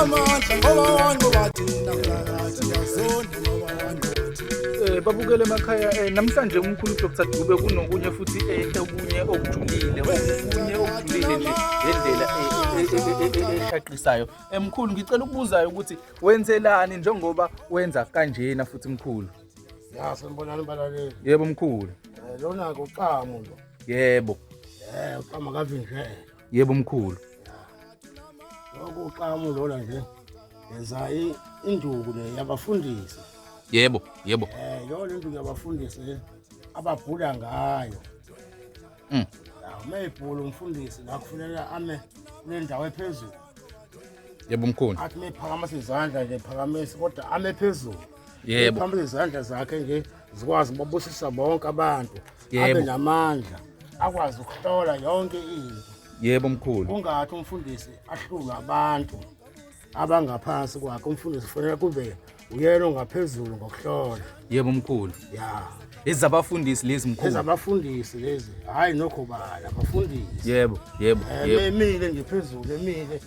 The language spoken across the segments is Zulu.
Amandla ngoba wanqoba thina mphakathi, yazonda ngoba wanqoba thina. Babukele emakhaya, namhlanje umkhulu Dr Dube kunokunye futhi, okunye okujulile, okunye okujulile nje ngendlela eshaqisayo. Mkhulu, ngicela ukubuzayo ukuthi wenzelani njengoba wenza kanjena futhi, mkhulu? Ya, sanibonani balaleli. Yebo, mkhulu. Lona ke uxamu lo. Uxamu kavinjela. Yebo, mkhulu. Lokhu uxamu lona nje yenza induku le yabafundisi. yebo yebo Yona induku yabafundisi le ababhula ngayo. Ya, uma ebhula umfundisi la kufuneka ame kule ndawo ephezulu. Yebo, mkhulu. Athi mephakamisa izandla nje, phakamisa kodwa ame phezulu. Phambi izandla zakhe nje zikwazi ukubabusisa bonke abantu. Abe namandla, akwazi ukuhlola yonke into. Yebo, mkhulu. Kungathi umfundisi ahlulwe abantu abangaphansi kwakhe. Umfundisi kufanele kube uyena ongaphezulu ngokuhlola. Yebo, mkhulu. Ya. Ezabafundisi lezi, mkhulu? Ezabafundisi lezi, hhayi nokho bala abafundisi. yebo yebo Emile nje phezulu, emile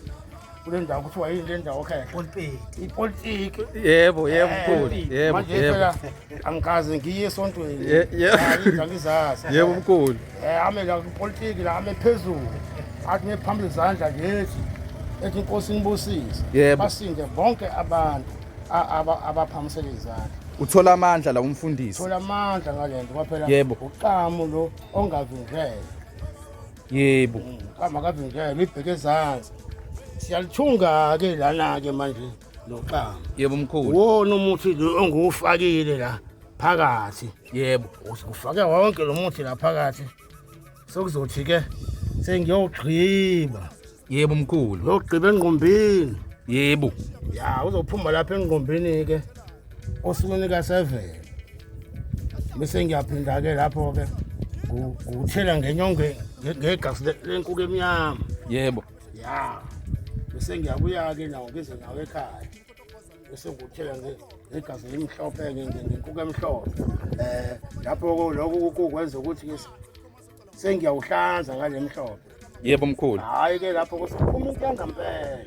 kule ndawo kuthiwa yini le ndawo khehle? Ipolitiki. Yebo yebo mkhulu, yebo. Manje phela angikaze ngiye esontweni. Ye- Angizazi. Yebo, mkhulu. Ame la kupolitiki la, ame phezulu, athi ngephambi izandla ngethi, ethi inkosi inibusise. Basinde bonke abantu abaphamisele izandla. Uthola amandla la umfundisi. Thola amandla ngale nto kwaphela. Uxamu lo ongavinjelwa. Uxamu akavinjelwa, ibheke ezansi. Siyalithunga-ke lana-ke manje lo xamu. Yebo, mkhulu. Wona umuthi lo onguwufakile la phakathi. Ufake wonke lo muthi la phakathi, sekuzothi-ke sengiyowugqiba. Yebo, mkhulu. Ngiyogqiba engqumbini. Ya, uzophuma lapha engqumbini-ke osukwini ka-7, bese ngiyaphinda-ke lapho-ke nguthela ngenyonge ngegazi lenkukhu emnyama. Ya, bese ngiyabuya-ke nawo, ngize nawo ekhaya, bese nguthela ngegazi elimhlophe-ke ngenkukhu emhlophe. Lapho-ke lokho kukwenza ukuthi-ke sengiyawuhlanza ngale mhlophe. Yebo, mkhulu. Hhayi-ke lapho kusephuma into yangampela.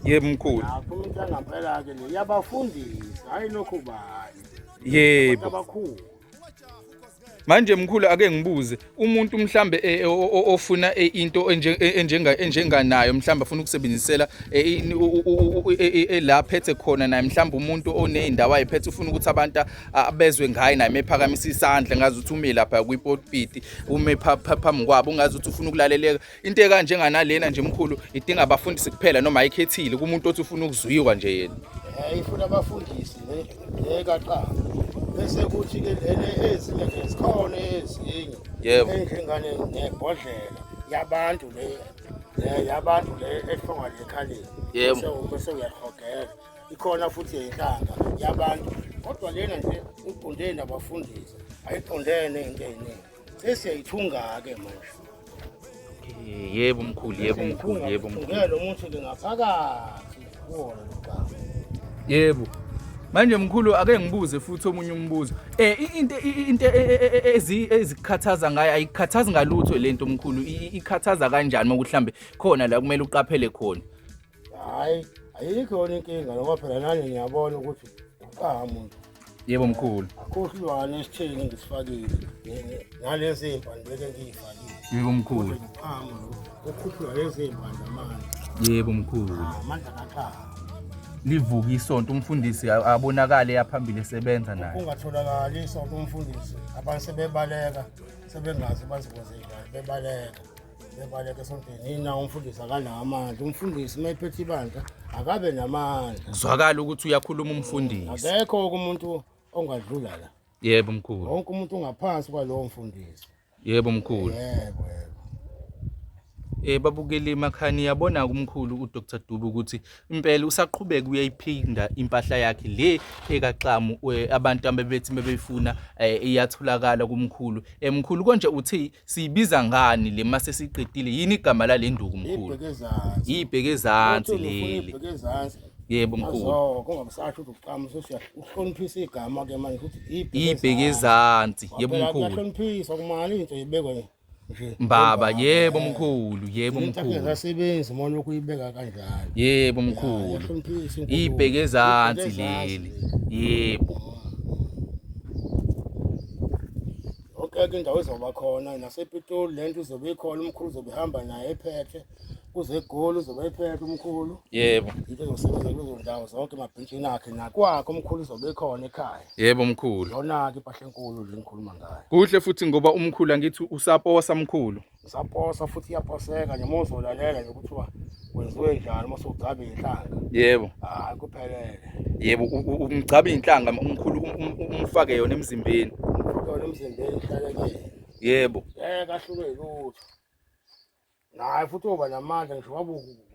Yebo, mkhulu. Yaphuma into yangampela-ke le yabafundisi, hhayi lokhu bani. Abantu abakhulu. Manje mkhulu, ake ngibuze, umuntu mhlambe ofuna into enjenganayo, mhlambe afuna ukusebenzisela la phethe khona naye, mhlambe umuntu oney'ndawo ayiphethe, ufuna ukuthi abantu abezwe ngaye naye mephakamisa isandla, ngazi ukuthi ume lapha kwipulpit, ume phambi kwabo, ungazi ukuthi ufuna ukulaleleka, into ekanjenganalena nje mkhulu, idinga abafundisi kuphela noma ayikhethile kumuntu othi ufuna ukuzwiwa nje yena? Ifuna abafundisi le kaqala, bese kuthi-ke lele ezinye nje zikhona ezinye enjengane nebhodlela yabantu le yabantu le ehlonga le ekhaleni. Bese uyahogela, ikhona futhi yenhlanga yabantu, kodwa lena nje iqondene nabafundisi, ayiqondene into ey'ningi. Sesiyayithunga-ke manje. Yebo, mkhulu, yebo, mkhulu, yebo, mkhulu. Ngeke lo muthi-ke ngaphakathi kuwona lo gama. Yebo. Manje mkhulu, ake ngibuze futhi omunye umbuzo. Into ezikhathaza ngayo, ayikhathazi ngalutho lento mkhulu? Ikhathaza kanjani mhlawumbe khona la kumele uqaphele khona? Hhayi, ayikho yona inkinga, ngoba phela nani ngiyabona ukuthi uqhamu nje. Yebo, mkhulu. Akukho silwane esitheni ngisifakile nalezi iy'mpande beke ngiy'fakile. Yebo, mkhulu. Uqhamu lo ukhuphula lezi iy'mpande amandla. Yebo, mkhulu. Amandla kaqhamu. Livuka isonto, umfundisi abonakale yaphambili esebenza naye. Kungatholakali isonto umfundisi, abantu sebebaleka, sebengazi bazokwenze njani, bebaleka, bebaleka esontweni. Yini na? Umfundisi akanawo amandla. Umfundisi uma ephethe ibandla akabe namandla. Kuzwakala ukuthi uyakhuluma umfundisi. Akekho umuntu ongadlula la. Yebo, mkhulu. Wonke umuntu ungaphansi kwalowo mfundisi. Yebo, mkhulu. Yebo. Babukeli emakhaya, yabona kumkhulu uDr Dube ukuthi impela usaqhubeka uyayiphinda impahla yakhe le ekaxamu. Abantu abebethi bebefuna, iyatholakala kumkhulu. Mkhulu, konje uthi siyibiza ngani le mase siqedile? Yini igama lale nduku, mkhulu? Ibheke ezansi. Ibheke ezansi leli. Ibheke ezansi. Yebo, mkhulu. Azo kungabusasho ukuthi uqhamu, uhloniphisa igama ke manje ukuthi ibheke ezansi. Yebo, Phela mkhulu. Kuyahloniphiswa kumali, into ibekwe nje. Mbaba, yebo mkhulu, yebo Into mkhulu. engasebenzi uma lokhu uyibeka kanjalo. Yebo mkhulu. Iyahloniphisa inkulumo. Ibheke ezansi Ibheke ezansi leli. Yebo. Yonke ke indawo izoba khona nasePitoli lento izobe ikhona umkhulu uzobe ehamba naye ephethe kuze eGoli uzobe ephethe umkhulu. Yebo. Into ezosebenza kulezo ndawo zonke emabhentshini akhe nakwakhe umkhulu uzobe ekhona ekhaya. Yebo mkhulu. Yona-ke impahla enkulu le ngikhuluma ngayo. Kuhle futhi ngoba umkhulu angithi usaposa mkhulu. Usaposa futhi iyaposeka nje uma uzolalela nje kuthiwa kwenziwe njani uma usugcabe inhlanga. Yebo. Hayi kuphelele. Yebo, umgcabe inhlanga umkhulu umfake yona emzimbeni. Umfake yona emzimbeni ihlale kuyena. Yebo. Ngeke ahlulwe yilutho. Naye futhi uyoba namandla ngisho wabe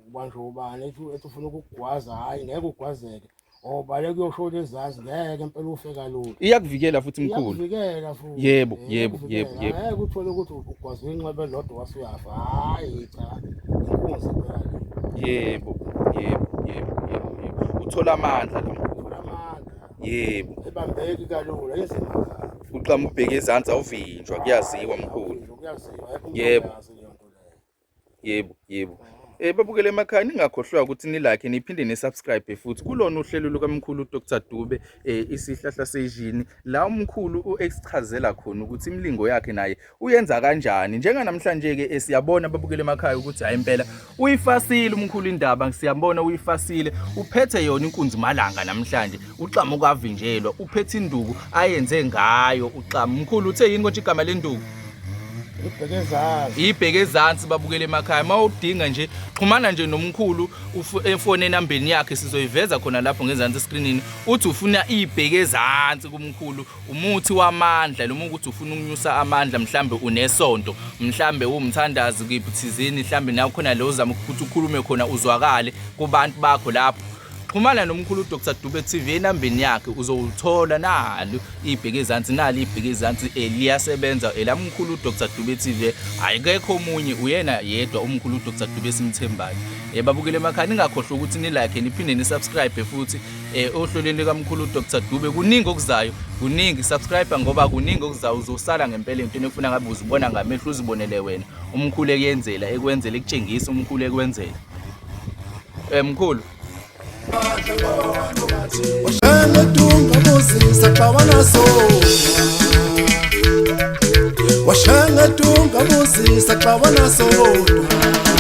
ubanjwe ubani ethi ethi ufuna ukugwaza hhayi ngeke ugwazeke. Obaleka uyoshona ezansi ngeke impela ufe kalula. Iyakuvikela futhi mkhulu. Iyakuvikela futhi. Yebo, Eh, yebo, iyakuvikela. yebo, yebo. Ngeke uthole ukuthi ugwazwe inxeba elilodwa wase uyafa. Hhayi cha. Inkunzi phela le. Yebo, yebo, yebo, yebo, yebo. Uthola amandla la mkhulu. Uthola amandla. Yebo. Ebambeki kalula inzima kabi. Uqhamuka ubheke ezansi awuvinjwa kuyaziwa mkhulu. Kuyaziwa. Ayikho umuntu Yebo. ongayazi leyo nto leyo. Yebo, yebo. Babukele emakhaya ningakhohlwa ukuthi ni-like niphinde ni-subscribe futhi kulona uhlelo lukamkhulu Dr Dube isihlahla sejini la umkhulu esichazela khona ukuthi imilingo yakhe naye uyenza kanjani. Njenganamhlanje ke siyabona babukele emakhaya ukuthi hayi impela uyifasile umkhulu indaba, siyabona uyifasile, uphethe yona inkunzi malanga namhlanje, uXamu kavinjelwa, uphethe induku ayenze ngayo uXamu. Mkhulu uthe yini konje igama lenduku? Ibheke ezansi. Ibheke ezansi babukele emakhaya. Uma udinga nje xhumana nje nomkhulu efone enambeni yakhe sizoyiveza khona lapho ngezansi eskrinini. Uthi ufuna ibheke ezansi kumkhulu, umuthi wamandla noma ukuthi ufuna ukunyusa amandla, mhlambe unesonto, mhlambe uwumthandazi kiphi thizeni, mhlambe nawe khona lo uzama ukuthi ukhulume khona uzwakale kubantu bakho lapho. Xhumana nomkhulu Dr Dube TV enambeni yakhe uzowuthola nalo ibheke ezansi, nalo ibheke ezansi liyasebenza elamkhulu Dr Dube TV. Ayikekho omunye, uyena yedwa umkhulu Dr Dube simthembayo. Babukele emakhaya ningakhohlwa ukuthi ni like niphinde ni subscribe futhi ohlelweni likamkhulu Dr Dube. Kuningi okuzayo, kuningi, subscribe ngoba kuningi okuzayo, uzosala ngempela entweni efuna ngabe uzibona ngamehlo uzibonele wena. Umkhulu ekuyenzela, ekwenzela, ekutshengisa umkhulu ekwenzela. Mkhulu Washengetunga muzisa xawana sodwa Washengetunga muzisa xawana sodwa.